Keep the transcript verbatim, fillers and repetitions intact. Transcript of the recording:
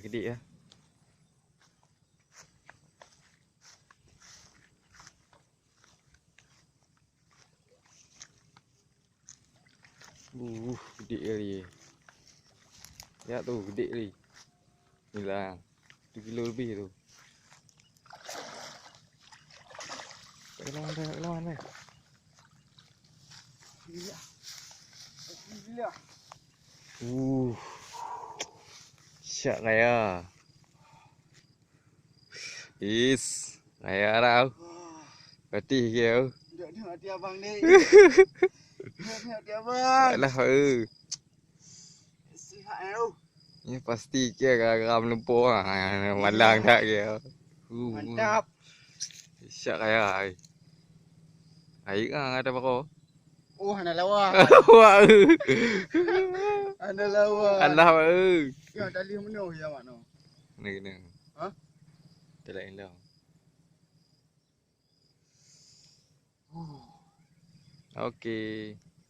Dik ya. Uh, gede kali. Ya tu, gede kali. Inilah. Satu kilo lebih tu. Kat dalam, kat dalam, kat dalam. Alhamdulillah. Alhamdulillah. Uh. Syak raya. Is, raya rau. Wah. Patih keu. Duduk-duduk hati abang ni. Duduk-duduk hati abang. Alah, eh. Sihat, eh, oh. Ni pasti keu gara-gara meulumpoe, ah, malang that keu. Uh. Mantap. Syak raya, ai. Ai, ah, ada baro. Oh, hana lawa. Wah, eh. Hana lawa. Alah, eh. Ya, tali meunoh ya, mak noh. Kena, kena. Ha? Tali indah. Huh. Okey.